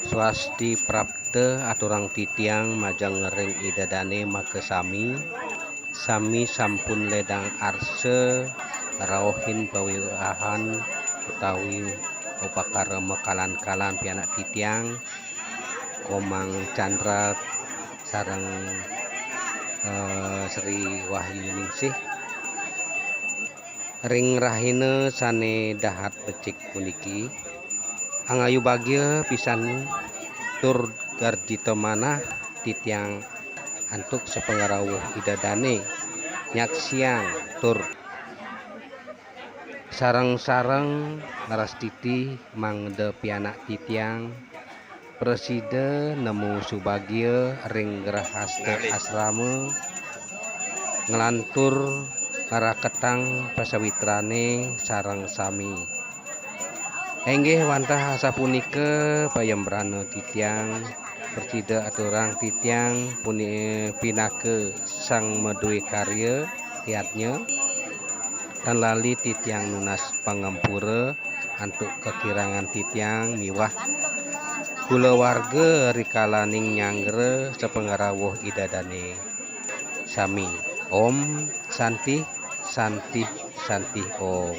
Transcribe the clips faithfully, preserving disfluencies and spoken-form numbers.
Swasti prapta aturang titiang majeng ring Ida Dane makasami, sami sampun ledang arsa rauhin pawiwahan utawi upakara makalan-kalan pianak titiang, Komang Chandra sareng, eh, Sri Wahyu Ningsih. Ring rahina sane dahat becik puniki, angayu bagia pisan tur garjita manah titiang antuk sapangrawuh Ida Dane nyaksiang tur sareng-sareng ngrastiti mangda pianak titiang prasida nemu subagia ring grahasta asrama, nglantur ngaraketang pasawitrane sareng sami. Inggih wantah asapunika payembrana titiang, prasida aturang titiang puni-, pinaka sang madue karya yadnya, tan lali titiang nunas pangampura antuk kakirangan titiang miwah kulawarga rikalaning nyanggra sapangrawuh Ida Dane sami. Om Santih, Santih, Santih Om.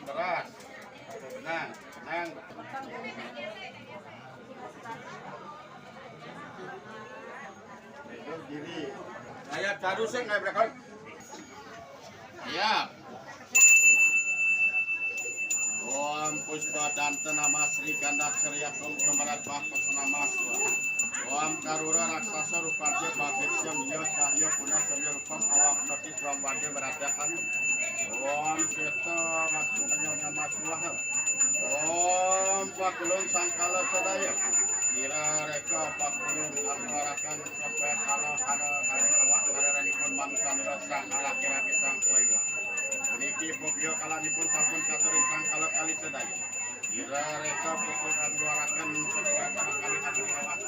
Beras. Tenang, tenang. Duduk diri. Saya taruh sih nggak berangkat. Ya. Om Puspa Danta Nama Sri Ganda Sri Agung Kemerat Bakus Nama Swa. Om Karura Raksasa Rupaja Bagus Yang Yo Cahya Puna Surya Rupam Awak Noti Tuang Wadi Beradakan. Om Seta Maksudnya Nama Swaha. Om Pakulun Sangkala Sadaya. Kira reka Pakulun Anggarakan Sampai Kala Hara Hari Awak Kararanipun Manusia Nira Sang Alakira Pisang Kuiwa. Puniki pupio kalanipun sampun katurin sangkala kali sedaya. Ira reka puput anggaraken sesuai kali kali lawan.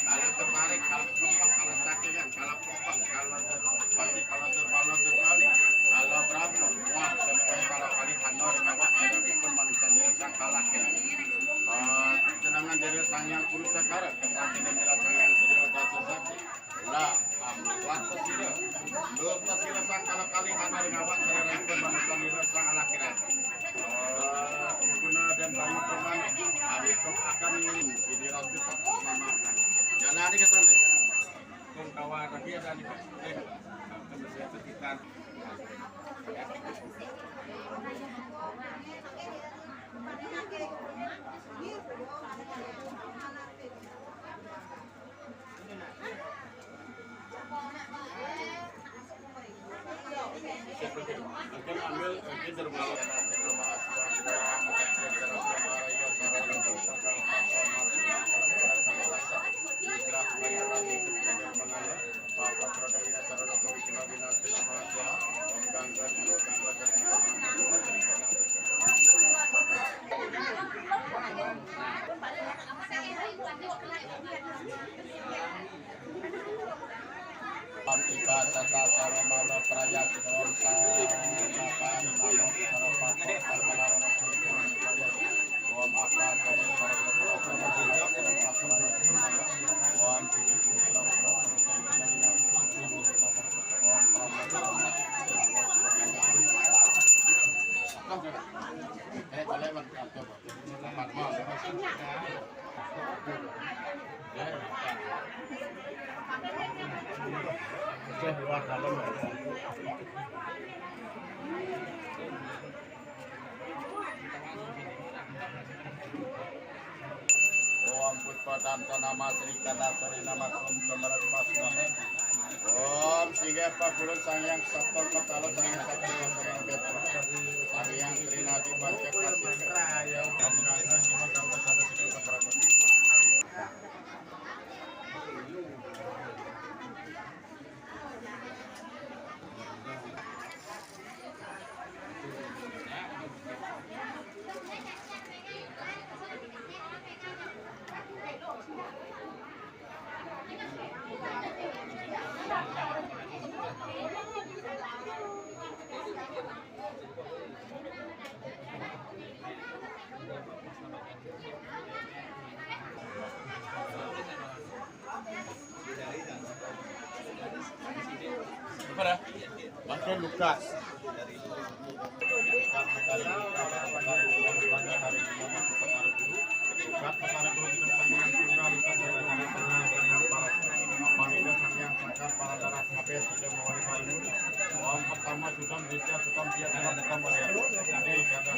Kala ketarik, kala kepak, kala sakingan, kala pepang, kala terpati, kala terbala terbali, kala berapa, muah sesuai kala kali hana ring awak, ira ripun manusia diri sangkala kira. Eh, jenengan diri Sang Hyang Guru Sagara, kesantinan diri Sang Hyang Sri Dasa Sakti. Lah, ambuat pasira. Duh, pasira sangkala kalih anaring awak sarerengipun manusa nira sang alakiran. Eh, guna dan banyu pemana. Kami kok akan ingin sini ratu tak mama. Jalan ni kata ni. Kong kawan lagi ada ni. Eh, kami siap. Om Iba Sata Saromala Praya Sidom Sarapam Namo Sarapam Sarapam Om Apa Om Om Puspadansana Masri Kanasari Namasum Kamarat Pasma. Om Singga Pagurun Sangyang Sabta Katala Sangyang Satya Sangyang Petra Sangyang Trinadi Panca Kasih. Om Gangga Siwa Gangga Sada Sikil Kaprabhu. Apa dah? Bangkai Lukas. Om pertama sudah bisa sudah dia sudah bukan melihat. Jadi kata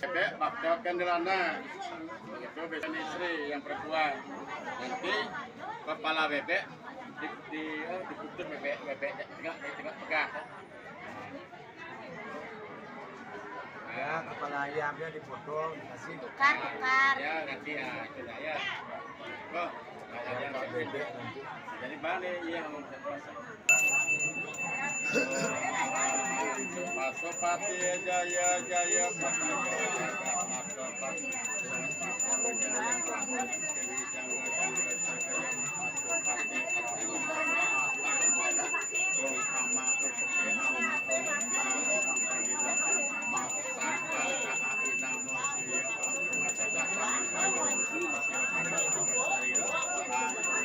Bebek, bakal kendelana. Begitu biasanya istri yang perempuan. Nanti kepala bebek di, di, eh, diputus bebek, bebek tengah, tengah pegang. Ya, kepala ayamnya dipotong, dikasih. Tukar, tukar. Ya, nanti ya, itu dah ya. Kok, kalau yang bebek nanti. Jadi mana yang mau pasang? Pasopati Jaya Jaya Pataya Patopati.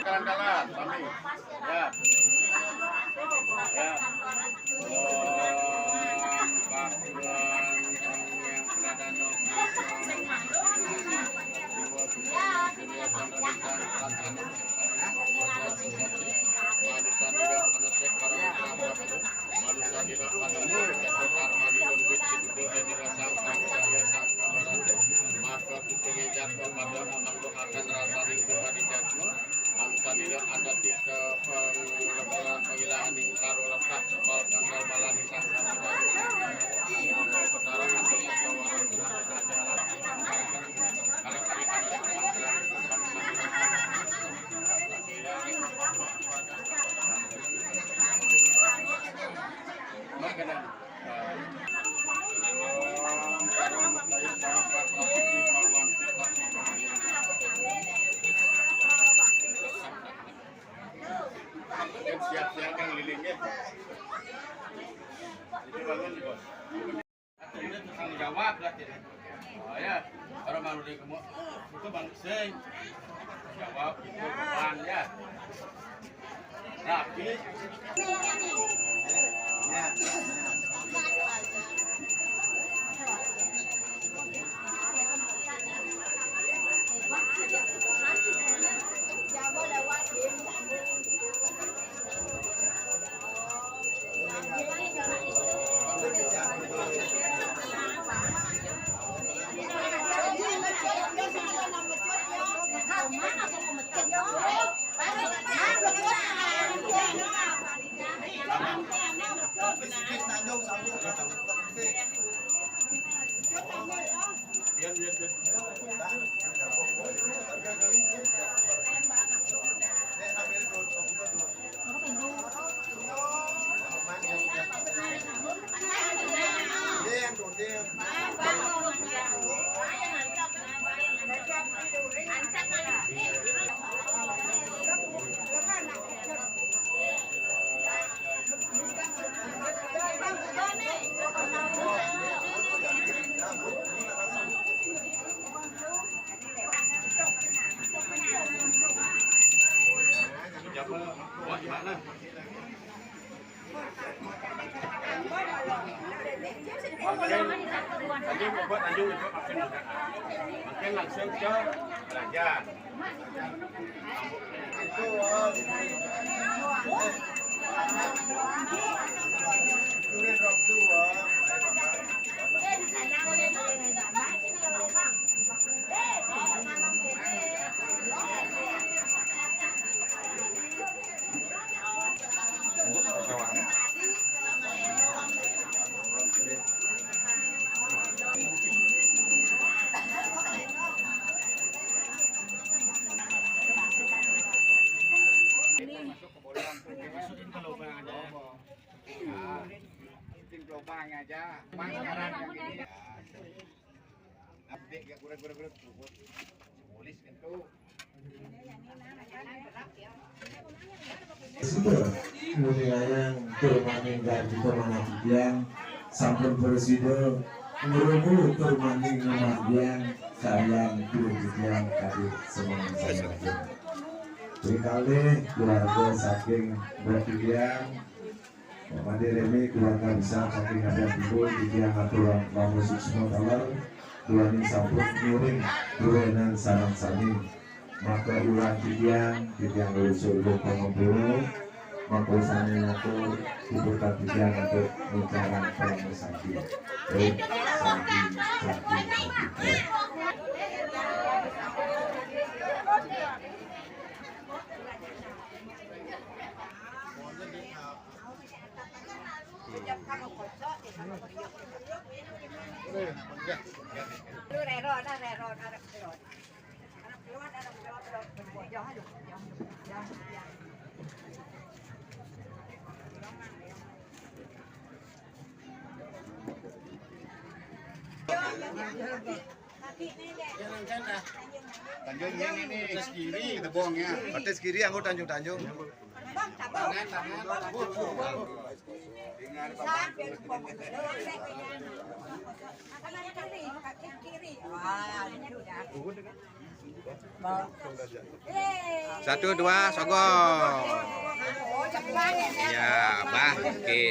Jalan-jalan, kami. Ya. Ya. Om Bhagwan Sang Yang Pradano. Manusa nira anemu keto karma dipun wit sida nira sang pangudaya sang kamarata. Maka kupengejar kepada amang doakan rasaning pribadi jatma. Manusa nira anda tika penglebelan pengilangan ing karo letak sebal kandal malani sang kamarata. Petara atur sejawara. Siap-siap kan lilingnya. Itu bangun, Bos. Tanggung jawab lah, tidak. Oh, ya. Orang baru dia gemuk. Itu bang sing. Jawab itu beban, ya. Rapi. Ya. Makin langsung ke belajar. Itu, oh, Mang aja, mang sekarang yang ini. Update gak gura-gura gura tuh. Mulis kan tuh. Sudah, kemudian yang termaning dan kita mana titiang, sampun presiden, ngeremu termaning nama tiang, kalian dua titiang tadi semuanya saya. Terima kasih keluarga saking buat titiang, Bapak Remi, keluarga besar saking Abian Timur, titiang aturan Bapak Suksma Talar, dua ini sampun ngiring, dua sareng sami. Maka ulang titiang, titiang lulusur pangempuru, maka usahanya ngatur, hiburan titiang untuk ngucaran parama santi. Eh, santi, santi, santi. Tanjung ini nih, batas kiri, kita buang ya. Batas kiri, anggo Tanjung-Tanjung. Satu, dua, sogok. Ya, bah, oke.